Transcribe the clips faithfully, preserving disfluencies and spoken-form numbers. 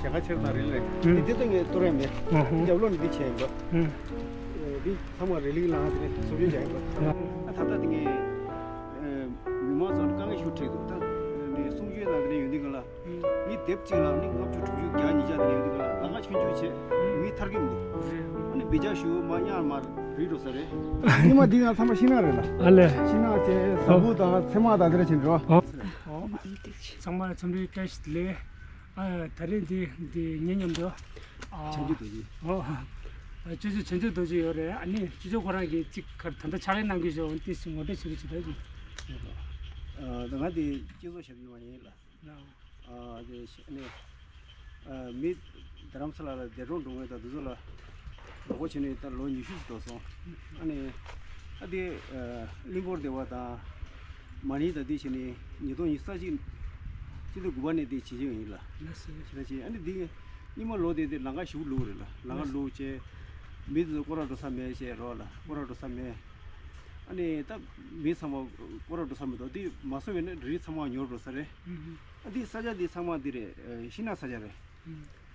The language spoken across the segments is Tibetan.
ལས་ཀ་ཆེར་དང་རིལ་རེད། ཨུམ། འདི་འདི་ལྟ་ངས་གཏོར་ཡ་མེད། ཨུམ། རྒྱབ་ལོགས་ནས་འདི་བྱས་ཡིན་པ། ཨུམ། འདི་ཚང་མ་རི་ལིང་ལངས་དེ་ནས་སུབ་ཡོད་བྱས་ཡིན་པ། ཨུམ། ད་ལྟ་འདི་ངས་མི་མང་ཚོ་དཀའ་ངལ་ཞིག་འཕྲད་འདུག་ད་ནས་གསུང་ཆོས་དང་དེ་ནས་ཡོང་དུས་ག་ལ། ཨུམ། མི་སྡེབ་གཅིག་ལ་ནི་ལྔ་བཅུ་དྲུག་ཅུ་བརྒྱ་ཉིས་བརྒྱ་དེ་ནས་ཡོང་དུས་ག་ལ་ལམ་ཁ་ཆུང་ཆུང་བྱས་མི་ཐར་གི་མི་འདུག་ཨ་ནི་བི་ཇ་ཞུ་མ་གཡར་མར་རིལ་འགྲོ་ས་རེད། ཉི་མ་འདི་ང་ཚང་མ་ཤིང་ནགས་རེད་ལ། ཨ་ལས། ཤིང་ནགས་བྱས་ཟ་འབུ་དང་ཚེར་མ་དང་དེ་འདྲ་བྱས་འགྲོ། ཨོ། ཚང་མ་འཚམས་འདྲི་བཀྲ་ཤིས་བདེ་ལེགས། ཨ། ད་རེས་འདི་འདི་ངའི་མཉམ་དུ། ཨ། བྱང་ཆུབ་རྡོ་རྗེ། ཨོ། ཨ། ཅོ་ཅོ་བྱང་ཆུབ་རྡོ་རྗེ་ཡོད་རེད། ཨ་ནི་ཅོ་ཅོ་ཁོ་རང་གིས་ཅིག་གར་ད་ལྟ་ཕྱག་ལས་གནང་གི་ཡོད་འོན་ཏེ་ངོ་སྤྲོད་བྱེད་རོགས་བྱེད་ད་ཅིག་ཨ། ད་ང་འདི་སྤྱི་ཚོགས་ཞབས་ཞུ་བ་ཡིན་ལ། ལའོ། ཨ། དེ་ནས་ཨ། མི་རྡ་རམ་ས་ལ་ལ་འདས་གྲོངས་འགྲོ་མཁན་དང་འདི་ཚོ་ལ་ལོ་འཁོར་བྱས་ནས་ད་ལོ་ཉི་ཤུ་ཙམ་འགྲོ་སོང་། ཨ་ནི་ཨ་དེ་ཨ་གླིང་སྐོར་སྡེ་བ་དང་མ་ཎི་དང་དེ་བྱས་ནས་ཉིས་སྟོང་ཉི་ཤུ་རྩ་གཅིག་སྤྱི་ཟླ་དགུ་པ་ནས་དེ་བྱེད་ཀྱི་ཡིན་ལ། ལགས་སོ། བྱེད་ད་བྱེད་ཨ་ནི་འདི་སྙིང་མ་ལོ་དེ་དེ་ལམ་ཁ་ཞིག་ལུག་རེད་ལ། ལམ་ཁ་ལུག་བྱས་མི་དེ་ཚོ་སྐོར་ར་འགྲོ་ས་མེད་བྱས་རོགས་ལ་སྐོར་ར་འགྲོ་ས་མེད། ཨ་ནི་ད་མི་ཚང་མ་སྐོར་ར་འགྲོ་ས་མི་འདུག་དེ་མ་སོང་བས་ན་རི་ཚང་མ་ཉོ་འགྲོ་ས་རེད། ཨ་འདི་ས་ཆ་འདི་ཚང་མ་འདི་རེད། ཤིང་ནགས་ས་ཆ་རེད།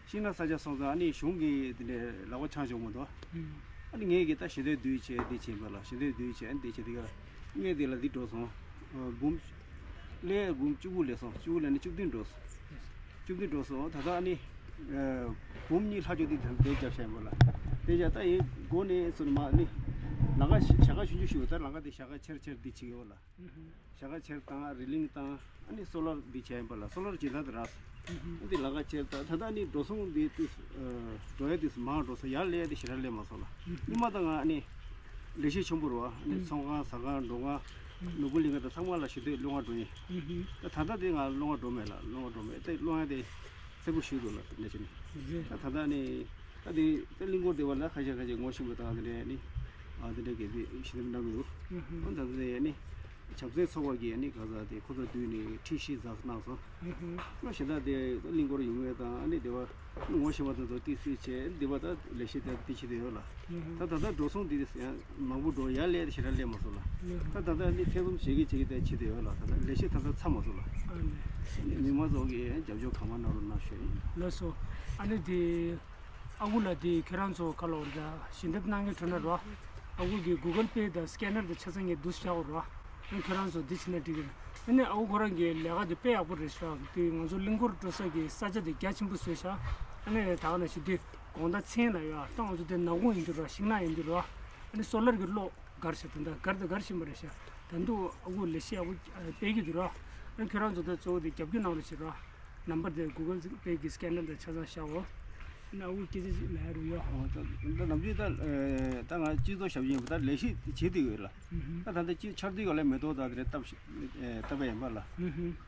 ཤིང་ནགས་ས་ཆ་སོང་ཙང་ཨ་ནི་གཞུང་གི་འདི་འདྲའི་ལག་པ་འཆང་ཆོག་མི་འདུག་ཨ་ནི་ངས་གི་ད་ཞལ་འདོན་བསྡུས་བྱས་འདི་བྱས་པ་ལ་ཞལ་འདོན་བསྡུས་བྱས་ཨ་ནི་འདི་བྱས་དེ་ག་ལ་ངས་འདི་ལ་འདི་འགྲོ་སོང་། འབུམ་ལས་འབུམ་བཅུ་དགུ་ལས་སོང་བཅུ་དགུ་ལས་ནི་བཅུ་བདུན་འགྲོ་སོང་། བཅུ་བདུན་འགྲོ་སོང་། ད་ལྟ་ཨ་ནི་འབུམ་གཉིས་ལྷག་ཅོག་འདི་དེ་རྒྱབ་བྱས་པ་ལ་དེ་བྱས་ད་ཡིན་སྒོ་ནས་སོ་ནི་མ་ནི་ལམ་ཁ་ཞག་ཁ་ཆུང་ཆུང་ཞིག་ད་ལམ་ཁ་དེ་ཞག་ཁ་ཆེར་ཆེར་འདི་བྱེད་ཡོད་ལ། ཞག་ཁ་ཆེར་དང་རི་ལིང་དང་ཨ་ནི་སོ་ལར་འདི་བྱས་ཡིན་པ་ལ་སོ་ལར་སྦྱིན་བདག་དེ་རག་སོང་། ཨ་འདི་ལམ་ཁ་ཆེར་དང་ད་ལྟ་ནི་འགྲོ་སོང་འདི་དུས་འགྲོ་ཡ་དུས་མང་འགྲོ་སོང་། ཡར་སླེབས་ཡ་དེ་ཞེ་དྲག་སླེབས་མ་སོང་ལ། སྔོན་མ་དང་ང་ཨ་ནི་ལས་བྱེད་ཆེན་པོ་རུ་བ་ཨ་ནི་ཚོང་ཁང་ཟ་ཁང་འགྲོ་ཁང་ནོར་བུ་གླིང་ཁ་དང་ཚང་མ་ལ་ཞུ་དུས་སློང་བ་འགྲོ་ཡིན། ད་ད་ལྟ་དེ་ང་སློང་བ་འགྲོ་མེད་ལ་སློང་བ་འགྲོ་མེད་དེ་སློང་ཡ་དེ། སེམས་པ་ཞུ་འདུག་ལ་ནས་ཅི་ནས། ད་ད་ལྟ་ནི་ད་དེ་ད་གླིང་སྐོར་སྡེ་བ་ལ་ཁ་ཤས་ཁ་ཤས་ངོ་ཤེས་པ་དང་དེ་འདྲས་ནི་ཨ་དེ་འདྲས་གལ་སྲིད་ཞིབ་འཇུག་གནང་གི་འདུག་ཨ་ད་ལྟ་ནས་ནི་བྱམས་བརྩེའི་ཚོགས་པ་གིས་ནི་ག་ས་དེ་ཁོ་ཚོ་བསྡུས་ནས་ཁྲིད་གཞི་ཛ་གནང་སོང་། ཨ་གཞན་དག་དེ་ད་གླིང་སྐོར་ཡོང་མཁན་དང་ནི་སྡེ་བ་ངོ་ཤེས་པ་དང་ཚོ་ཏི་སི་བྱས་སྡེ་བ་ད་ལས་གཞི་དེ་དེ་བྱེད་དེ་ཡོད་ལ། ད་ད་ལྟ་འགྲོ་སོང་འདི་ཡང་མང་པོ་འགྲོ་ཡར་སླེབས་ཞེ་དྲག་སླེབས་མ་སོང་ལ། ད་ད་ལྟ་འདི་ཐེ་ཚོམ་བྱེད་ཀྱི་བྱེད་ཀྱི་དེ་བྱེད་དེ་ཡོད་ལ་ད་ལྟ་ལས་གཞི་ད་ལྟ་ཚར་མ་སོང་ལ། མི་མང་ཚོ་གིས་རྒྱབ་སྐྱོར་གང་མང་གནང་རོགས་གནང་ཞུ་ཡིན། ལགས་སོ། ཨ་ནི་དེ་ཨ་ཁུ་ལ་དེ་ཁྱེད་རང་ཚོ་ག་ལ་འོར་ད་ཞལ་འདེབས་གནང་མཁན་འགྲོ་ན་རོ། ཨ་ཁུ་གི་གུ་གལ་པེ་དང་སི་ཀེ་ནར་དང་ཆ་ཚང་ངས་བསྡུས་བཞག་རོ། ཨ་ཁྱེད་རང་ཚོ་འདི་བྱེད་ན་འགྲིག་གི་རེད། ཨ་ནི་ཨ་ཁུ་ཁོ་རང་གི་ལས་ཀ་དེ་དཔེ་ཡག་པོ་རེད་ཤག་དེ་ང་ཚོ་གླིང་སྐོར་འགྲོ་ས་གི་ས་ཆ་དེ་རྒྱ་ཆེན་པོ་བཟོས་ཤག་ཨ་ནི་ད་ག་ནང་བཞིན་དེ། དགོང་དག་མཚན་ལ་ཡོད་ཨ་ཏང་འོ་ཚོ་དེ་ནག་ཁུང་ཡིན་དུས་རོ་ཤིང་ནགས་ཡིན་དུས་རོ། ཨ་ནི་སོ་ལར་གྱི་གློག་གར་ཤག་ད་ལྟ་གར་དང་གར་བཞིན་པ་རེད་ཤག་ད་དུང་ཨ་ཁུ་ལས་གཞི་ཨ་ཁུ་སྤེལ་གྱི་འདུག་རོ། ཨ་ནི་ཁྱོད་རང་ཚོ་ད་གཙོ་བོ་དེ་རྒྱབ་སྐྱོར་གནང་རོགས་བྱེད་རོ། ནམ་བར་དེ་གུ་གལ་པེ་གི་སི་ཀེ་ནར་དང་ཆ་ཚང་བཞག་འོ། ཨ་ནི་ཨ་ཁུ་སྐད་ཆ་ཅིག་ལབ་ཡ་རུ་ཡོད། ཨོ་ད་ད་ནམ་རྒྱུན་ད་ད་ང་སྤྱི་ཚོགས་ཞབས་ཞུ་ཡིན་པ་ད་ལས་གཞི་བྱེད་བསྡད་ཡོད་ལ། ད་ད་ལྟ་ཅི་ཆར་དུས་ག་ལ་མེ་ཏོག་དང་དེ་འདྲ་བཏབ་ཤི་ཨེ་བཏབ་པ་ཡིན་པ་ལ།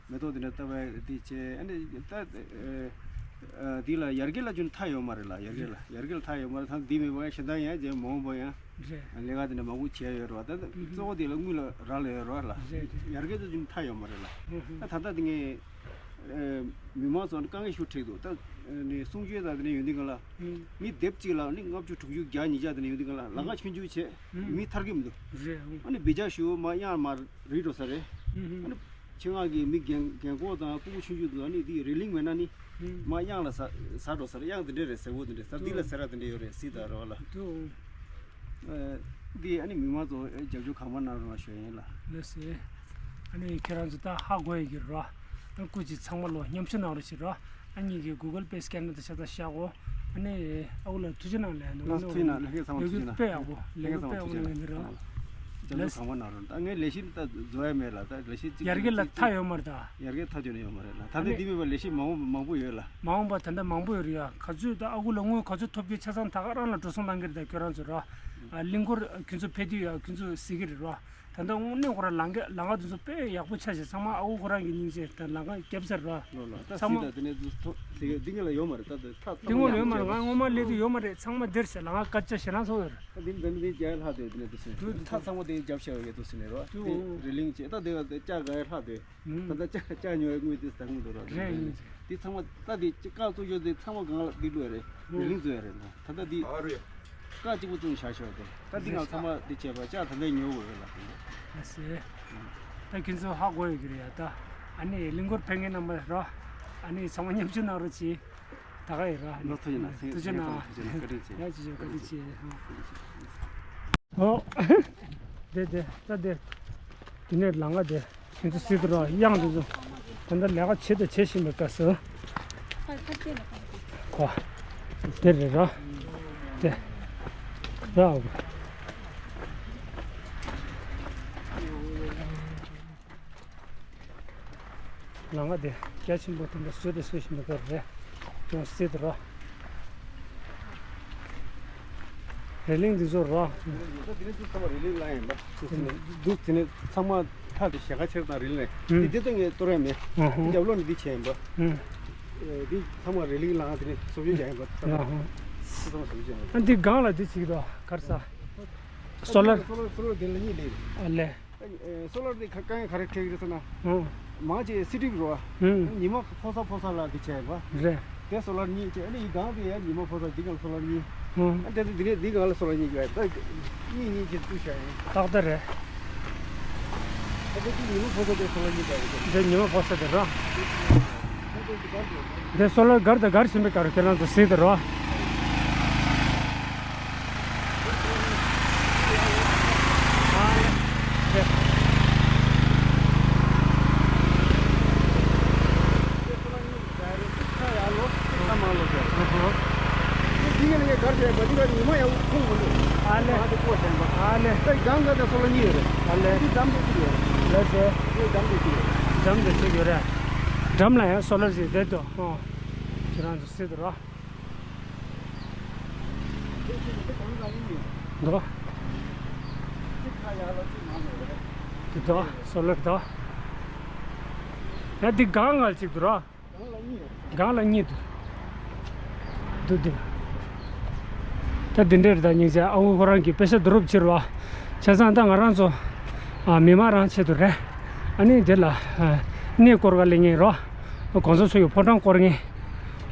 མེ་ཏོག་དེ་འདྲ་བཏབ་པ་དེ་བྱས་ཨ་ནི་ད་ཨེ་འདི་ལ་ཡར་རྒྱས་ལ་ཅུང་མཐའ་ཡོད་མ་རེད་ལ། ཡར་རྒྱས་ལ་ཡར་རྒྱས་ལ་མཐའ་ཡོད་མ་རེད། ད་འདི་མེད་པ་ཡང་གཞན་དག་ཡང་རྗེས་མ་འོངས་པ་ཡང་རེད། ལས་ཀ་དེ་འདྲ་མང་པོ་བྱས་ཡོད་རེད་བ། ད་གཙོ་བོ་དེ་ལ་དངུལ་ལ་རག་ལས་ཡོད་རེད་བ་ལ། རེད་རེད། ཡར་རྒྱས་ལ་ཅུང་མཐའ་ཡོད་མ་རེད་ལ། ད་ད་ལྟ་དེ་ངས། མི་མང་ཚོ་དཀའ་ངལ་ཤུགས་འཕྲད་འདུག་ད་ནི་གསུང་ཆོས་དང་དེ་ནས་ཡོང་དུས་ག་ལ། མི་སྡེབ་གཅིག་ལ་ནི་ལྔ་བཅུ་དྲུག་ཅུ་བརྒྱ་ཉིས་བརྒྱ་དེ་ནས་ཡོང་དུས་ག་ལ་ལམ་ཁ་ཆུང་ཆུང་བྱས་མི་ཐར་གི་མི་འདུག་རེད། ཨ་ནི་བི་ཇ་ཞུ་མ་གཡར་མར་རིལ་འགྲོ་ས་རེད། ཨ་ནི་ཆེད་མངགས་ཀྱི་མི་རྒན་རྒན་འཁོགས་དང་སྤུ་གུ་ཆུང་ཆུང་དེ་ཚོ་ཨ་ནི་དེ་རི་ལིང་མེད་ན་ནི་མ་གཡང་ལ་ཟ་ཟ་འགྲོ་ས་རེད། གཡང་དེ་འདྲས་རེད་ཟེར་བོ་དེ་འདྲས་ཟ་འདི་ལ་ཟེར་ར་དེ་འདྲས་ཡོད་རེད་སྲིད་ད་རོགས་ལ། འདི་ཨ་ནི་མི་མང་ཚོ་རྒྱབ་སྐྱོར་གང་མང་གནང་རོགས་ཞུ་ཡིན་ལ། ལགས་སེ། ཨ་ནི་ཁྱེད་རང་ཚོ་ད་ཧ་གོ་ཡི་གི་རོ། ཨ་སྐུ་མཁྱེན་ཚང་མ་ལོ་མཉམ་ཞུགས་གནང་རོགས་ཞུ་རོ། ཨ་ནི་གི་གུ་གལ་པེ་སི་ཀེ་ནར་དང་ཆ་ཚང་བཞག་གོ། ཨ་ནི་ཨ་ཁུ་ལ་ཐུགས་རྗེ་གནང་ལ་ནོ་ལགས་ནོ་ཐུགས་རྗེ་གནང་། ལགས་ཁྱེད་ཚང་མ་ལས་ཐུགས་རྗེ་གནང་། དཔེ་ཡག་པོ་ལས་ཁྱེད་ཚང་མ་དཔེ་ཡག་པོ་ཐུགས་རྗེ་གནང་། ལས་ཁྱེད་ཚང་མ་ཐུགས་རྗེ་གནང་། རྒྱབ་སྐྱོར་གང་མང་གནང་རོགས། ད་ངའི་ལས་གཞི་ད་རྫོགས་ཡ་མེད་ལ་ད་ལས་གཞི་གཅིག་ཡར་རྒྱས་ལ་མཐའ་ཡོད་མ་རེད་ད། ཡར་རྒྱས་མཐའ་དོན་ནས་ཡོད་མ་རེད་ལ། ད་ལྟ་འདི་མེད་པ་ལས་གཞི་མང་པོ་མང་པོ་ཡོད་ལ། མ་འོངས་པ་ད་ལྟ་མང་པོ་ཡོད་རེད་ཡ། ག་ཚོད་ད་ཨ་ཁུ་ལ་དངུལ་ག་ཚོད་ཐོབ་ཀྱི་ཆ་ཚང་ད་ག་རང་ལ་འགྲོ་སོང་གནང་གི་རེད་ད་ཁྱོད་རང་ཚོ་ར། ཨ་གླིང་སྐོར་ཁྱོད་ཚོ་ཕེབས་དུས་ཡ་ཁྱོད་ཚོ་གཟིགས་ཀྱི་རེད་ར། ད་ལྟ་དངོས་གནས་ཁོ་ར་ལམ་ཁ་ལམ་ཁ་དེ་ཚོ་དཔེ་ཡག་པོ་ཆགས་ཤག་ཚང་མ་ཨ་ཁུ་ཁོ་རང་གི་སྙིང་རྗེ་དང་ལམ་ཁ་བརྒྱབ་ཚར་ར། ལོ་ལོ་ད་ལགས་སོ། སྲིད་ད་དེ་ནས་དུ་ཐོ་དེ་ག་འདི་ག་ལ་ཡོད་མ་རེད་ད་དུ་ཐ་ཚང་དེ་མ་ངོ་ཡོད་མ་རེད། ང་ངོ་མ་སླེབས་དུས་ཡོད་མ་རེད། ཚང་མ་འདིར་ཟེར་ལམ་ཁ་སྐད་ཆ་ཞེ་ལང་ཚོ་ཡོད་རེད། ད་འདི་འདི་འདི་རྒྱ་ལྷག་དེ་དེ་ནས་དུ་སྲིད་དུ་ཐ་ཚང་མ་དེ་རྒྱབ་ཤ་ཡོད་དུ་སྲིད་ནས་རོ། དེ་རི་ལིང་བྱས་ད་དེ་ག་ལྕགས་ག་ལྷག་དེ། ད་ལྟ་ལྕགས་ལྕགས་ཉོ་བའི་དངུལ་དེ་ཟ་དགོས་འདུག་ར། རེད་ཡིན། དེ་ཚང་མ་ད་དེ་ཀ་བཙུགས་ཞོར་དེ་ཚང་མ་གང་ལ་དེ་བླུགས་རེད། རི་ལིང་བཙུགས་ཡ་རེད་ད། ད་ལྟ་དེ་ཨ་རེད། ཀ་གཅིག་པུ་བཙུགས་བཞག་ཤོག་དེ་ད་འདི་ང་ཚང་མ་འདི་བྱས་པ་ལྕགས་ད་ལྟ་ཉོ་དགོས་རེད་ལ་དེ། ཨ་སེ། ད་ཁྱེད་ཚོ་ཧ་གོ་ཡོད་ཀྱི་རེད་ཡ་ད། ཨ་ནི་གླིང་སྐོར་ཕེབས་མཁན་རྣམ་པ་རོ། ཨ་ནི་ཚང་མ་མཉམ་ཞུགས་གནང་རོགས་གྱིས། ད་ག་ཡིན་ར། ལོ་ཐུགས་རྗེ་གནང་། ཐུགས་རྗེ་གནང་། ཐུགས་རྗེ་གནང་། བཀའ་དྲིན་ཆེ། ཡ་ཅི་ཅི་བཀའ་དྲིན་ཆེ། ཨོ། དེ་དེ་ད་དེ། དེ་ནས་ལམ་ཁ་དེ། ཁྱེད་ཚོ་སྲིད་དུ་ར་གཡང་དེ་ཚོ། ད་ལྟ་ལས་ཀ་བྱེད་དང་བྱེད་བཞིན་པའི་སྐབས་སུ། ཨོ། དེ་རེད་ར། དེ། ར། ལམ་ཁ་དེ་རྒྱ་ཆེན་པོ་དེ་འདྲ་བཟོས་དང་བཟོ་བཞིན་པའི་སྐབས་རེད། ཅུང་སྲིད་དུ་ར། རི་གླིང་འདི་ཚོ་ར། ད་དེ་ནས་འདུག་ཚང་མ་རི་གླིང་ལ་ཡིན་པ། འདུག་དེ་ནས་ཚང་མ་ཐག་དེ་ཞལ་ཁ་ཕྱེ་དང་རི་གླིང་། ཨུམ། དེ་དེ་ད་ངས་གཏོར་ཡ་མེད། ཨུ་ཧུ། རྒྱབ་ལོགས་ནས་འདི་བྱས་ཡིན་པ། ཨུམ། འདི་ཚང་མ་རི་གླིང་ལ་དེ་ནས་བཟོ་བཅོས་བྱས་ཡིན་པ། ཚང་མ། ཨུ་ཧུ། ཚང་མ་བཟོ་བཅོས་བྱས་ཡིན་པ། ཨ་འདི་སྒང་ལ་འདི་བྱེད་ཀྱི་འདུག་ག་རེ་ཟ། སོ་ལར། སོ་ལར་སོ་ལར་དེ་ལ་གཉིས་ལས། ཨ་ལས། ཨ་ནི་ཨེ་སོ་ལར་དེ་ག་ག་ཡང་ག་རེ་འཁྲིད་ཀྱི་རེད་ཟེར་ན། ཨང་། མང་ཆེ་སི་ཊི་བི་རེད་བ། ཨང་། ཉི་མ་ཕོག་ས་ཕོག་ས་ལ་དེ་བྱས་པ། རེད། དེ་སོ་ལར་གཉིས་བྱས། ཨ་ནི་ཡི་སྒང་དེ་ཡང་ཉི་མ་ཕོག་ས། འདི་སྒང་སོ་ལར་གཉིས། ཨང་། ཨ་དེ་ཚོ་འདི་རེད། འདི་སྒང་ལ་སོ་ལར་གཉིས་ཀྱི་ད་གཉིས་གཉིས་ཀྱི་བཙུགས་བཞག་ཡིན། ཏག་ཏག་རེད། ཨ་དེ་ཚོ་ཉི་མ་ཕོག་ས་དེ་སོ་ལར་གཉིས་བྱས་ཡོད། འདི་ཉི་མ་ཕོག་ས་དེ་རེད། འདི་སོ་ལར་སྒར་དང་སྒར་ཕྱིན་པའི་སྐབས་ཁྱེད་རང་ཚོ་གཟིགས་དང་རོ། ཨ་ལས། འགྲམ་དུ་གཅིག་ཡོད་རེད། འགྲམ་ལ་ཡང་སོ་ལར་ཞིག་བསྡད་འདུག་ཨོ། ཁྱེད་རང་ཚོ་གཟིགས་དང་རོ། འདུག་འདི་དོ་སོ་ལར་དོ། ཡ་འདི་སྒང་ལ་གཅིག་འདུག་རོ། སྒང་ལ་གཉིས་འདུག་འདུག་འདུག་ད་འདི་འདྲས་རེད། ད་སྙིང་རྗེ། ཨ་ཁུ་ཁོ་རང་གིས་པེ་ས་བསྡུ་རུབ་བྱེད་རོགས། བྱས་ཙང་ད་ང་རང་ཚོ་ཨ་མི་མང་རང་ཆེད་དུ་རེད། ཨ་ནི་འདི་ལ་ཨ་གནས་སྐོར་ག་ལེན་མཁན་རོགས། གོང་ས་མཆོག་གི་ཕོ་བྲང་སྐོར་མཁན།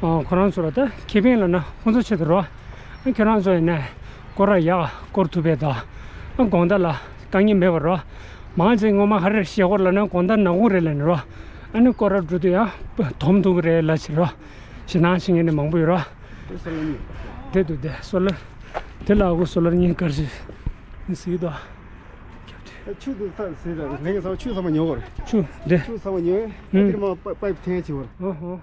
ཨ་ཁོ་རང་ཚོ་ལ་ད་ཁེ་ཕན་ལབ་ན་ཁོང་ཚོ་ཆེད་དུ་རོགས། ཨ་ཁྱོད་རང་ཚོ་ཡིན་ན་སྐོར་ར་ཡག་སྐོར་ཐུབ་པའི་ད། ཨ་དགོང་དག་ལ་དཀའ་ངལ་མེད་པ་རོགས། མང་ཆེ་སྔོན་མ་ག་རེ་བཤད་སྐོར་ལབ་ན་དགོང་དག་ནག་ཁུང་རེད་ལབ་ནས་རོགས། ཨ་ནི་སྐོར་ར་འགྲོ་དུས་ཡང་དོམ་འདུག་གི་རེད་ལབ་བྱས་རོགས། ཞེད་སྣང་བྱེད་མཁན་དེ་མང་པོ་ཡོད་རོགས། དེ་སོ་ལར་གཉིས། དེ་འདུག་དེ་སོ་ལར། དེ་ལ་ཨ་ཁུ་སོ་ལར་གཉིས་ཀ་རེ་ཟེར་གྱི་འདུག་ཆུ་འདུག་ས་ཟེར་ར། ངས་ཚང་ཆུ་ཚང་མ་ཉོ་དགོས་རེད། ཆུ་འདི། ཆུ་ཚང་མ་ཉོས། ཨུམ། དེར་མ་པ་པའིབ་འཐེན་བྱེད་དགོས་རེད། ཨོ་ཧོ།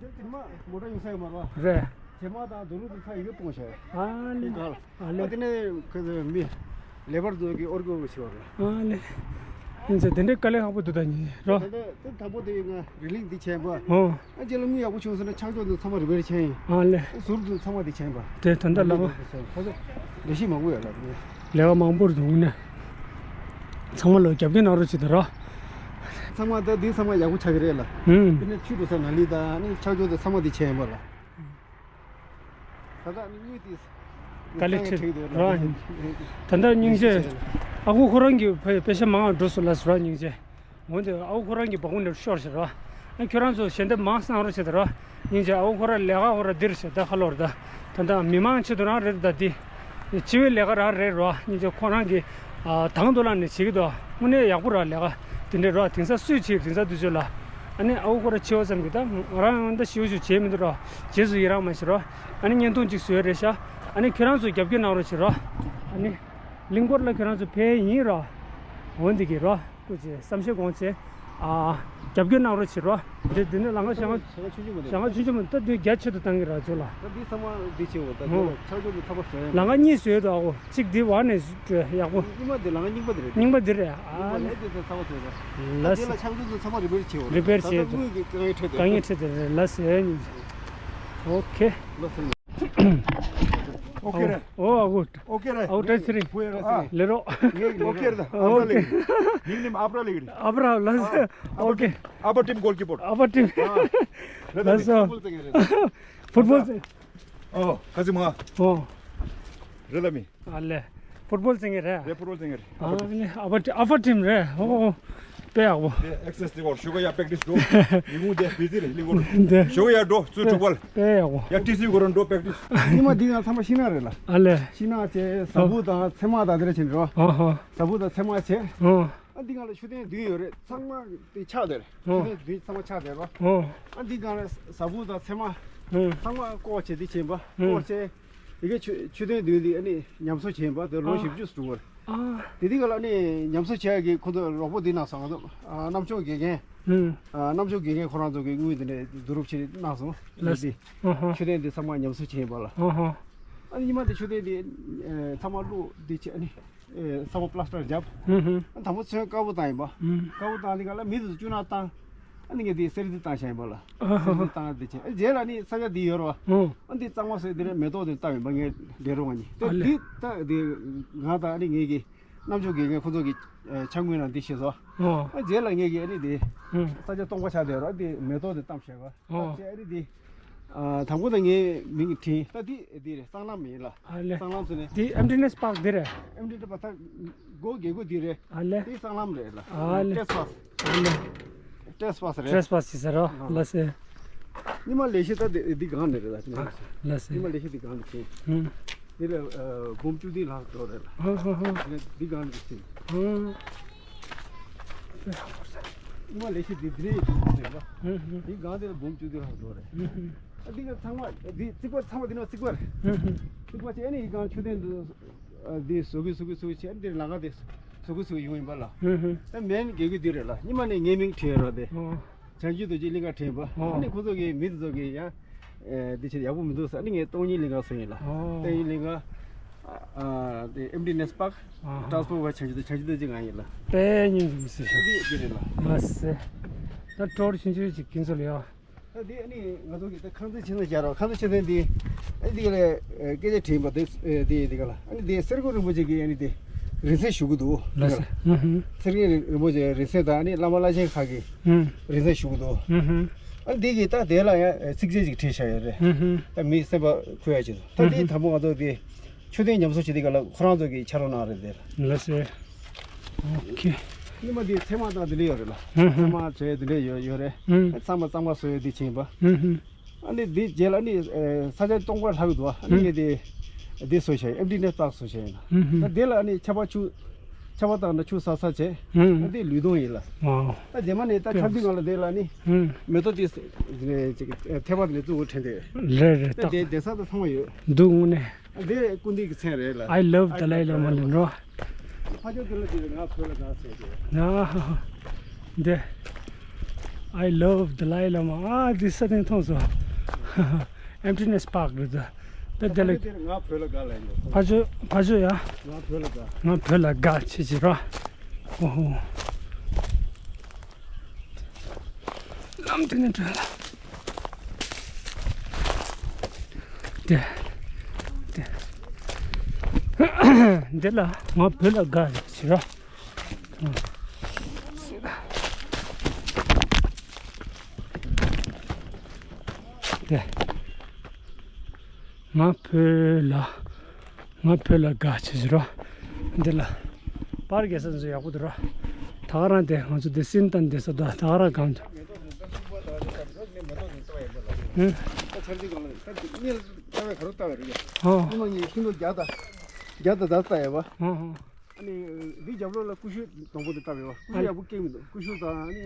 དེར་དེར་མ་མོ་ཊ་ཡོང་ས་ཡོད་མ་རེད་པ། རེད། བྱེ་མ་དང་རྡོ་རུག་དེ་ཚ་ཡི་གེ་སྤུངས་བྱས། ཨ་ལེ། ཨ་ལེ། ཨ་དེ་ནས་ཁོ་ཚོ་མི་ལེ་བར་ཚོ་གི་ཨོར་གོ་བྱེད་པ་རེད། ཨ་ལེ། ཡིན་ཙང་དེ་འདྲའི་དཀའ་ལས་ཁག་པོ་འདུག་ད་ཉིན་རོ། ད་ལྟ་དེ་དང་པོ་དེ་ང་རི་གླིང་འདི་བྱས་པ། ཨོ། ཨ་རྗེས་ལ་དངུལ་ཡག་པོ་བྱུང་སོང་ན་ཆག་ཆོག་འདི་ཚང་མ་རི་པེར་བྱས་ཡིན། ཨ་ལེ། ཟུར་དུ་ཚང་མ་འདི་བྱས་པ། དེ་ད་ལྟ་ལགས། ཁོ་ཚོ་ལས་གཞི་མང་པོ་ཡོད་ལ། ལས་ཀ་མང་པོ་རེད་འདུག་ནས། ཚང་མ་ལོ་རྒྱབ་སྐྱོར་གནང་རོགས་བྱེད་དང་རོ། ཚང་མ་ད་འདི་ཚང་མ་ཡག་པོ་ཆགས་ཀྱི་རེད་ལ། ཨུམ། དེ་ནས་ཆུ་འགྲོ་ས་ནཱ་ལི་དང་ནི་ཆག་ཆོག་དེ་ཚང་མ་འདི་བྱས་ཡིན་པ་ལ། ད་ལྟ་ནི་དངུལ་དེ་དཀའ་ལས་ཁྲིད་འདུག་རོ། ད་ལྟ་སྙིང་རྗེ། ཨ་ཁུ་ཁོ་རང་གི་ཕ་ཡི་པེ་ས་མང་བ་འགྲོ་སོང་ལ་ཟེར་རོ། སྙིང་རྗེ། འོན་ཏེ་ཨ་ཁུ་ཁོ་རང་གི་སྦ་ཁུག་ནས་ཤོར་ཟེར་རོ། ཨ་ཁྱོད་རང་ཚོ་ཞལ་འདེབས་མང་གནང་རོགས་བྱེད་དང་རོ། སྙིང་རྗེ། ཨ་ཁུ་ཁོ་རང་ལས་ཀ་ཁོ་རང་འདིར་བྱེད་ད་ཁ་ལོར་ད། ད་ལྟ་མི་མང་ཆེད་དུ་རང་རེད་ད་འདི། སྤྱི་བའི་ལས་ཀ་རང་རེད་རོ། སྙིང་རྗེ་ཁོ་རང་གིས་ཨ་དང་དུ་བླངས་ནས་བྱེད་ཀྱི་འདུག་དངོས་གནས་ཡག་པོ་ར་ལས་ཀ་དེ་འདྲས་རོ། དེང་སང་སུས་བྱེད་དེང་སང་དུས་ཚོད་ལ། ཨ་ནི་ཨ་ཁུ་ཁོ་རང་འཆི་བ་ཙམ་གྱིས་ད་ང་རང་ད་ཤི་བ་ཞིག་བྱེད་མི་འདུག་རོ། རྗེས་སུ་ཡི་རང་མ་བྱེད་རོ། ཨ་ནི་བརྙན་ཐུང་གཅིག་བཟོས་རེད་ཤག་ཨ་ནི་ཁྱོད་རང་ཚོ་རྒྱབ་སྐྱོར་གནང་རོགས་བྱེད་རོ། ཨ་ནི་གླིང་སྐོར་ལ་ཁྱོད་རང་ཚོ་ཕེབས་ཡིན་རོ། འོ་འདི་གི་རོ། སྐུ་མཁྱེན། བསམ་ཤེས་དགོངས་བྱེད། ཨ། རྒྱབ་སྐྱོར་གནང་རོགས་བྱེད་རོ། འདི་འདི་ནི་ལམ་ཁ་ཞེ་ང་ཞེ་ང་ཆུང་ཆུང་མ་རེད། ཞེ་ང་ཆུང་ཆུང་མ་རེད། ད་དུང་རྒྱ་ཆེ་དུ་བཏང་གི་ར་ཚོ་ལ། ད་འདི་ཚང་མ་འདི་ཆེ་བ་ད། ཨོ། འདི་ལ་ཆག་ཆོག་འདི་ཚང་མ་བཟོས་ཡ། ལམ་ཁ་གཉིས་བཟོས་འདུག་ཨ་ཁུ། གཅིག་འདི་བར་ནས་ཡག་པོ། གཉིས་པ་འདི་ལམ་ཁ་རྙིང་པ་འདི་རེད། རྙིང་པ་འདི་རེད། ཨ་རྙིང་པ་ལས་འདི་ཚང་མ་བཟོས་ཡ། ལགས་སོ། འདི་ལ་ཆག་ཆོག་འདི་ཚང་མ་རི་པེར་བྱེད་དགོས་རེད། རི་པེར་བྱེད། ད་ལྟ་དངུལ་གྱི་དཀའ་ངལ་འཕྲད་དེ། དཀའ་ངལ་འཕྲད་དེ་རེད། ལགས་སོ། ཨོ་ཁེ། ལགས་སོ། ཨོ་ཁེ་རེད། ཨོ་ཨ་ཁུ། ཨོ་ཁེ་རེད། ཨོ་ཏྲེ་སི་རི། ཨ་ལེ་རོ། ཨོ་ཁེ་རེད། ཨོ་ཁེ། ཉིང་ནེམ་ཨབ་ར་ལེགས་རེད། ཨབ་ར། ལགས་སོ། ཨོ་ཁེ། ཨབ་ར་ཊིམ་གོལ་ཀི་པར། ཨབ་ར་ཊིམ། ལགས་སོ། ཕུཊ་བོལ། ཨོ་ཁ་སི་མ། ཨོ། རེད་ལ་མི། ཨ་ལེ། ཕུཊ་བོལ་རྩེད་མཁན་རེད། རེད། ཕུཊ་བོལ་རྩེད་མཁན་རེད། ཨ་ནི་ཨ་ཕ་ཊི་ཨ་ཕ་ཊིམ་རེད། ཨོ་ཨོ། དཔེ་ཡག་པོ། དེ་ཨེག་སེ་སི་དེ་གོ་ཞོགས་ཀ་ཡ་པེག་ཊི་སི་འགྲོ། ཉིན་གུང་དེ་བི་ཟི་རེད་གླིང་སྐོར། འདི། ཞོགས་ཀ་ཡ་འགྲོ་ཚུར་དྲུག་པ་ལ། དཔེ་ཡག་པོ། ཡ་ཊི་སི་གོ་རང་འགྲོ་པེག་ཊི་སི། ཉི་མ་འདི་ང་ཚང་མ་ཤིང་ནགས་རེད་ལ། ཨ་ལེ། ཤིང་ནགས་བྱས་ཟ་བུ་དང་ཚེར་མ་དང་དེ་འདྲ་བྱས་འགྲོ། ཨ་ཧ། ཟ་བུ་དང་ཚེར་མ་བྱས། ཨ། ཨ་འདི་སྒང་ལ་ཤུགས་ལྡན་བདུན་ཡོད་རེད། ཚང་མ་དེ་ཆག་དེ་རེད། ཨ། ཤུགས་ལྡན་བདུན་ཚང་མ་ཆག་དེ་རོ། ཨ། ཨ་འདི་སྒང་ལ་ཟ་བུ་དང་ཚེར་མ་ ཨུམ། ཚང་མ་སྐོར་བྱས་དེ་བྱས་པ། ཨུམ། སྐོར་བྱས། ཡི་གེ་མཆོད་མཆོད་རྟེན་བདུན་དེ་ཨ་ནི་ཉམས་གསོ་བྱས་པ་དེ་ལོ་ཨ། བཞི་བཅུ་ཙམ་བར། ཨ། དེ་དུས་ག་ལ་ཨ་ནི་ཉམས་གསོ་བྱས་ཀྱི་ཁོ་ཚོ་རོགས་པ་དེ་གནང་སོང་། ང་ཚོ་ཨ་གནམ་ཕྱོགས་དགེ་རྒན། ཨུམ། ཨ་གནམ་ཕྱོགས་དགེ་རྒན་ཁོ་རང་ཚོ་གི་དངུལ་དེ་ནས་བསྡུ་རུབ་བྱས་གནང་སོང་། ལགས། དེ་ཨ་ཧ། མཆོད་རྟེན་དེ་ཚང་མ་ཉམས་གསོ་བྱས་པ་ལ། ཨ་ཧ། ཨ་ནི་ཉི་མ་དེ་མཆོད་རྟེན་དེ་ཨ་ཚང་མ་བླུགས་དེ་བྱས་ཨ་ནི། ཨེ་ས་བོན་པ་ལ་སི་ཊར་བརྒྱབ། ཨུ་ཧུ། ཨ་དང་པོ་ཚོན་དཀར་པོ་བཏང་ཡིན་པ། ཨུ། དཀར་པོ་བཏང་དེ་ག་ལ་མི་དེ་ཚོ་སྐྱུར་ནག་བཏང་། ཨ་ནི་ངས་དེ་གསེར་དེ་བཏང་བཞག་ཡིན་པ་ལ། ཨ་ཧ། གསེར་དེ་བཏང་དེ་བྱས། ཨ་རྗེས་ལ་ནི་ས་ཆ་དེ་ཡོད་རེད་བ། ཨོ། ཨ་འདི་གཙང་མ་བཟོས་དེ་རེད། མེ་ཏོག་དེ་བཏབ་ཡིན་པ། ངས་ལས་རོགས་གཉིས་དེ། ཨ་ལས། འདི་ད་དེ་ང་དང་ཨ་ནི་ངེད་ཀྱི་གནམ་ཕྱོགས་དགེ་རྒན་ཁོ་ཚོ་གི་ཨེ་ཕྱག་དངུལ་ནང་འདི་བྱས་སོ། ཨོ། ཨ་རྗེས་ལ་ངེད་ཀྱི་ཨ་ནི་དེ་ཨུ། ས་ཆ་སྟོང་པ་ཆགས་བསྡད་རོགས། དེ་མེ་ཏོག་དེ་བཏབ་བཞག་ག་ཨོ། ད་ཅི་ཨ་རི་དེ། ཨ་དང་པོ་ད་ངའི་མིང་བྲིས། ད་འདི་འདི་རེད། སྲང་ལམ་ཡིན་ལ། ཨ་ལས། སྲང་ལམ་ཟེར་ནས། འདི་ཨེམ་ཊི་ནེ་སི་པཱརྐ་འདི་རེད། ཨེམ་ཊི་ནེ་སི་པཱརྐ་ད་སྒོ་རྒྱག་སྒོ་འདི་རེད། ཨ་ལས། འདི་སྲང་ལམ་རེད་ལ། ཨ་ལས། ཊེ་སི་པཱ་སི། ཨ་ལས། ཊེ་སི་པཱ་སི་རེད། ཊེ་སི་པཱ་སི་ཟེར་རོ། ཨ། ལགས་སེ། ཉི་མ་ལས་ཤིག་ད་འདི་འདི་སྒང་ནས་རེད་ལ། ཨ། ལགས་སེ། ཉི་མ་ལས་ཤིག་འདི་སྒང་ནས་ཕྱིན། ཨུ། འདི་ལ་ཨ་འབུམ་བཅུ་བདུན་ལྷག་འགྲོ་རེད་ལ། ཨ་ཧ་ཧ། འདི་འདི་སྒང་ནས་ཕྱིན། ཨ། ཉི་མ་ལས་ཤིག་འདི་འདི་རེད་ལ། ཨུ་ཧུ། འདི་སྒང་འདི་ལ་འབུམ་བཅུ་བདུན་ལྷག་འགྲོ་རེད། ཨུ་ཧུ། ཨ་འདི་ག་ཚང་མ་འདི་རྩིག་པ་ཚང་མ་འདི་ནང་རྩིག་པ་རེད། ཨུ་ཧུ། རྩིག་པ་བྱས་ཨ་ནི་ཡི་སྒང་མཆོད་རྟེན་འདི་ཨ་འདི་བཟོ་གི་བཟོ་གི་བཟོ་གི་བྱས། ཨ་འདི་ལམ་ཁ་འདི་བཟོ་གི་བཟོ་གི་ཡོང་ཡིན་པ་ལ། ཨུ་ཧུ། ཨ་མེན་དགེ་བསྐོས་འདི་རེད་ལ། ཉི་མ་ནས་ངའི་མིང་བྲིས་རོགས་དེ། ཨོ། བྱང་ཆུབ་རྡོ་རྗེ་གླིང་ག་དྲན་པ། ཨོ། ཨ་ནི་ཁོ་ཚོ་གི་མི་དེ་ཚོ་གི་ཡང་ཨེ་འདི་བྱེད་ཡག་པོ་མི་འདུག་ཟེར། ཨ་ནི་ངས་སྟོང་ཉིད་གླིང་ག་སོང་ཡིན་ལ། ཨོ། སྟོང་ཉིད་གླིང་ག་ཨ་དེ་ཨེམ་ཊི་ནེ་སི་པཱརྐ་ཨ་ཧ། ཊ་རན་སི་པོར་བ་བྱང་ཆུབ་རྡོ་བྱང་ཆུབ་རྡོ་རྗེ་ང་ཡིན་ལ། དཔེ་སྙིང་རྗེ་མི་སྲིད་ཤག་འདི་འདི་རེད་ལ། ལགས་སེ། ད་ཀྲོར་ཆུང་ཆུང་ཅིག་གིན་ཚོ་ལ་ཡོད། ད་འདི་ཨ་ནི་ང་ཚོ་གི་ད་ཁང་བརྩེགས་ཆེ་ས་བཞག་རོགས། ཁང་བརྩེགས་ཆེ་ས་འདི་ཨ་འདི་ག་ལ་སྐད་ཆ་དྲིས་པ་དེ་དེ་འདི་ག་ལ་ཨ་ནི་དེ་གསེར་སྐུ་རིན་པོ་ཆེ་གི་ཨ་ནི་དེ་རིང་བསྲེལ་ཞུ་གི་འདུག་ལགས་སེ། ཨུ་ཧུ། གསེར་སྐུ་རིན་པོ་ཆེ་རིང་བསྲེལ་དང་ཨ་ནི་བླ་མ་བླ་ཆེན་ཁག་གི་ཨུ། རིང་བསྲེལ་ཞུ་གི་འདུག་ཨུ་ཧུ། ཨ་ནི་དེ་གི་ད་དེ་ལ་ཡང་ཚིགས་བཅད་ཅིག་བྲིས་བཞག་ཡོད་རེད། ཨུ་ཧུ། ད་མི་སེམས་པ་འཁུ་ཡ་ཆེད་དུ། ད་དེ་ཨུ་ཧུ། དང་པོ་ང་ཚོ་དེ་མཆོད་རྟེན་ཉམས་གསོ་བྱེད་དུས་ག་ལ་ཁོ་རང་ཚོ་གི་ཕྱག་རོགས་གནང་རེད་དེ། ལགས་སེ། ཨོ་ཁེ། ཉི་མ་འདི་ཚེར་མ་དང་འདི་འདྲ་ཡོད་རེད་ལ། ཧུམ་ཧུམ། ཚེར་མ་བྱས་འདི་འདྲ་ཡོད་ཡོད་རེད། ཧུམ། ཚང་མ་གཙང་མ་བཟོ་ཡོད་འདི་ཕྱིན་པ། ཧུམ་ཧུམ། ཨ་ནི་འདི་རྗེས་ལ་ནི་ཨེ་ས་ཆ་སྟོང་པ་ལྷག་འདུག་ཨ་ནི་ངས་འདི་འདི་བཟོ་བྱས་ཨེམ་ཊི་ནེ་སི་པཱརྐ་བཟོ་བྱས་ཡིན་ལ། ཧུམ་ཧུམ། ད་འདི་ལ་ནི་ཆར་པ་ཆུ་ཆར་པ་བཏང་ན་ཆུ་ས་ས་བྱས། ཧུམ། ཨ་འདི་ལུས་སྟོང་ཡིན་ལ། ཨོ། ད་རྗེས་མ་ནི་ད་ཆར་དུས་ང་ལ་འདི་ལ་ནི་ཧུམ། མེ་ཏོག་འདི་ཐེ་པ་འདི་ནས་བཙུགས་འཕྲེང་དེ། རེད་རེད། ད་ད་འདི་བསྡད་ས་ད་ཚང་མ་ཡོད། འདུག་དངོས་གནས། འདི་སྐུ་མདུན་གྱི་མཚན་རེད་ལ། I love Dalai Lama ལ་འགྲོ། ཕ་ཇོ་དེ་ལ་དེ་ང་བོད་ལ་དགའ་ཟེར་གྱི། ཨ་ཧ་ཧ། འདི། I love Dalai Lama. ཨ་འདི་ས་སྟེང་མཐོང་སོང་། ཨེམ་ཊི་ནེ་སི་པཱརྐ་རེད་ད། ད་དེ་ལ། ཕ་ཇོ་དེ་ང་བོད་ལ་དགའ་ལ་ཡིན། ཕ་ཇོ་ཕ་ཇོ་ཡ། ང་བོད་ལ་དགའ། ང་བོད་ལ་དགའ་བྱེད་ཀྱི་ར། ཨོ་ཧོ། ལམ་དེ་ནས་བྲོས་ལ། དེ། དེ། འདི་ལ་ང་བོད་ལ་དགའ་རེད་ཟེར་ར། དེ། ང་བོད་ལ། ང་བོད་ལ་དགའ་བྱེད་ཟེར་རོ། འདི་ལ། པར་རྒྱག་ས་ཚོ་ཡག་པོ་འདུག་རོ། ད་ག་རང་དེ་ང་ཚོ་དེ་སིན་ཏན་དེ་ས་ད་ད་ག་རང་གང་དུ། ཧུམ། ཨོ། ཨ་ནི་འདི་རྒྱབ་ལོགས་ལ་ཀུ་ཤུ་དང་པོ་དེ་བཏབ་ཡོད་པ། ཨོ་ཧོ། ཨ་ནི་འདི་རྒྱབ་ལོགས་ལ་ཀུ་ཤུ་དང་པོ་དེ་བཏབ་ཡོད་པ། ཨ་ཀུ་ཤུ་ཡག་པོ་སྐྱེས་མི་འདུག་ཀུ་ཤུ་དང་ཨ་ནི་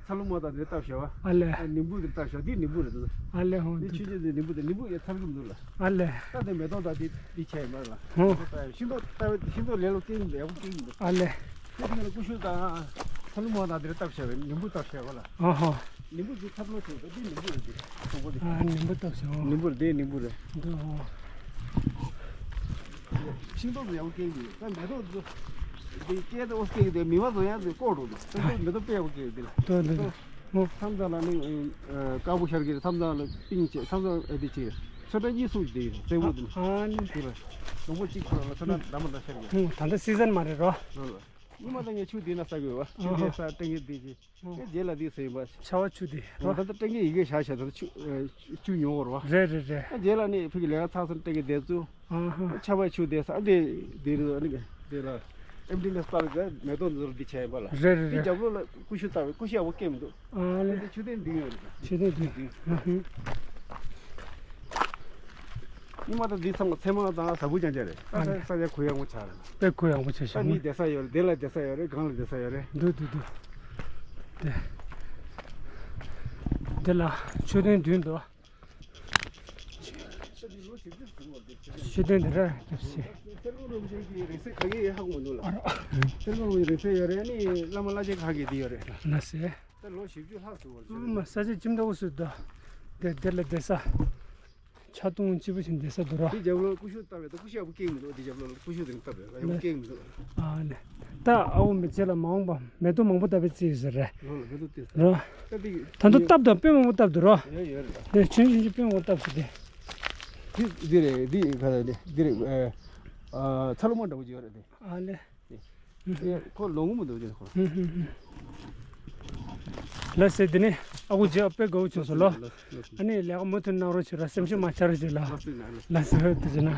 ཚ་ལུ་མ་དང་དེ་བཏབ་བཞག་པ། ཨ་ལས། ཨ་ནིམ་བུ་དེ་བཏབ་བཞག་འདི་ནིམ་བུ་རེད་འདུག་ཨ་ལས་ཧོ། འདི་འདི་ཆུ་ཆུ་དེ་ནིམ་བུ་དེ་ནིམ་བུ་ཡ་ཚར་གི་མི་འདུག་ལ། ཨ་ལས། ད་དེ་མེ་ཏོག་དང་དེ་འདི་ཆ་ཡི་མ་ལ། ཧོ། ཤིང་ཏོག་ལྟ་བའི་ཤིང་ཏོག་ལས་ལོ་སྐྱེ་ཡི་འདུག་ཡག་པོ་སྐྱེ་ཡི་འདུག་ཨ་ལས། དེ་དེ་ལ་ཀུ་ཤུ་དང་ཚ་ལུ་མ་དང་དེ་བཏབ་བཞག་པའི་ནིམ་བུ་བཏབ་བཞག་པ་ལ། ཨ་ཧོ། ནིམ་བུ་དེ་ཚ་ལུ་མ་ཆུ་དེ་ནིམ་བུ་རེད་འདུག་ཐོག་པོ་དེ། ཨ་ནིམ་བུ་བཏབ་བཞག་ཨོ། ནིམ་བུ་རེད་དེ་ནིམ་བུ་རེད། འདུག་ཨོ། ཤིང་ཏོག་ཚོ་ཡག་པོ་སྐྱེ་གི་ཡོད། ད་མེ་ཏོག་ཚོ་འདི་སྐྱེ་ཏེ་ཨོ་སྐྱེ་གི་དེ་མི་མ་ཚོ་ཡང་ཚོ་ལྐོག་འགྲོ་འདུག་ད་ཚོ་མེ་ཏོག་དཔེ་ཡག་པོ་སྐྱེ་གི་འདི་ལ། འདུག་འདུག་འདུག་མོ། མཚམས་མཚམས་ལ་ནི་དཀར་པོ་ཤར་གི་རེད། མཚམས་མཚམས་ལ་པིང་ཆེ། མཚམས་མཚམས་ཨ་དེ་ཆེ། ཚོད་ལྟ་གཉིས་གསུམ་དེ་ཡོད་རེད། རྩེ་མོ་དེ་ཨ་ནི་དེ་ལ་ལོང་པོ་གཅིག་ཁོ་རང་ལ་ཚོད་ལྟ་འདྲ་མ་འདྲ་ཤར་གི་རེད། ད་ལྟ་སི་ཛན་མ་རེད་རོ། ཉི་མ་ད་ངས་ཆུ་འདི་ན་ཟ་གི་ཡོད་པ། ཆུ་འདི་ཨ་ཧ། ས་སྟེང་གི་འདི་ཅི། ཨ་ཧ། ངས་རྗེས་ལ་འདི་ཟ་ཡིན་པ། ཆར་པ་ཆུ་འདི་རོ། ད་ལྟ་སྟེང་གི་ཡི་གེ་བཞག་བཞག་ད་ཆུ་ཆུ་ཉོ་བར་བ། རེད་རེད་རེད། ཨ་རྗེས་ལ་ནི་ཕ་གི་ལས་ཀ་ཚར་སོང་སྟེང་གི་འདི་ཚུ། ཨ་ཧ། ཆར་པ་ཆུ་འདི་ས་འདི་འདི་རུ་ནི་འདི་ལ་ཨེམ་ཊི་ནེ་སི་པཱརྐ་གི་མེ་ཏོག་འདི་ཚུ་འདི་བྱས་ཡིན་པ་ལ། རེད་རེད་འདི་རེད། རྒྱབ་ལོགས་ལ་ཀུ་ཤུ་བཏབ་པའི་ཀུ་ཤུ་ཡག་པོ་སྐྱེས་མི་འདུག་ཨ་ལེ། འདི་ཆུ་ཐིགས་འདི་ཡོད་རེད། ཆུ་ཐིགས་འདི། ཨ་ཧུ། ཉི་མ་ད་འདི་ཚང་མ་ཚེར་མ་དང་ཟ་ཁུ་རྐྱང་རྐྱང་རེད། ད་ཨ་ལེ། ས་ས་ཆ་གུ་ཡངས་པོ་ཆགས་རེད། དཔེ་གུ་ཡངས་པོ་ཆགས་ཤག་ད་མི་བསྡད་ས་ཡོད་རེད། འདི་ལ་བསྡད་ས་ཡོད་རེད། སྒང་ལ་བསྡད་ས་ཡོད་རེད། འདུག་འདུག་འདུག་དེ། འདི་ལ་མཆོད་རྟེན་བདུན་འདུག་ལོ་བཞི་བཅུ་ཟིན་པ་འདུག་ཤུལ་ལྡན་འདི་ར་སྐྱབས་སེ། གསེར་ཀོང་རིན་པོ་ཆེ་གི་རིང་བསྲེལ་ག་གེ་ཧ་གོ་མི་འདུག་ལ། ཨ་རོ། གསེར་ཀོང་རིན་པོ་ཆེ་རིང་བསྲེལ་ཡོད་རེད། ཨ་ནི་བླ་མ་བླ་ཆེན་ག་གེ་འདི་ཡོད་རེད་ལ། ལ་སེ། ད་ལོ་བཞི་བཅུ་ལྷག་ཟིན་པ་འདུག་ཨ་མ་ས་ཆ་ཅིག་འདྲ་བོ་ཟེར་འདུག་དེ་དེ་ལ་བསྡད་ས། ཆ་ཏོང་སྐྱིད་པོ་ཞིག་བསྡད་ས་འདུག་ར། འདི་རྒྱབ་ལོགས་ཀུ་ཤུ་བཏབ་པས། ད་ཀུ་ཤུ་ཡག་པོ་སྐྱེས་མི་འདུག་འདི་རྒྱབ་ལོགས་ཀུ་ཤུ་དེ་རིང་བཏབ་པས། ཡག་པོ་སྐྱེས་མི་འདུག་ཨ་ནི། ད་ཨ་འོ་མི་རྗེས་ལ་མ་འོངས་པ་མེ་ཏོག་མང་པོ་བཏབ་པའི་རྩིས་ཡོད་ས་རེད། ལོ་ལ་མེ་ཏོག་སྟེར་ས། རོ། ད་འདི་ད་དུང་བཏབ་དང་སྤོས་མང་པོ་བཏབ་འདུག་རོ། ཡོད་ཡོད་རེད། དེ་ཆུང་ཆུང་ཆུང་སྤོས་མང་པོ་བཏབ་ཟེར་དེ། འདི་འདི་རེད། འདི་ག་རེ་འདི་འདི་རེད། ཨ་ཚ་ལུ་མ་འདྲ་བོ་ཅིག་ཡོད་རེད་དེ། ཨ་ལེ། དེ་ཁོ་ལོ་ངོ་མི་འདུག་ཅེས་ཁོ། ལ་སེ་དེ་ནི་ཨ་ཁུ་རྗེ་དཔེ་དགའ་བོ་བྱུང་སོང་ལོ། ཨ་ནི་ལས་ཀ་མུ་མཐུད་གནང་རོགས་བྱེད་ར། སེམས་ཤུགས་མ་ཆག་རོགས་བྱེད་ལ། ལ་སེ་ཧོད་དུ་བྱེད་ན།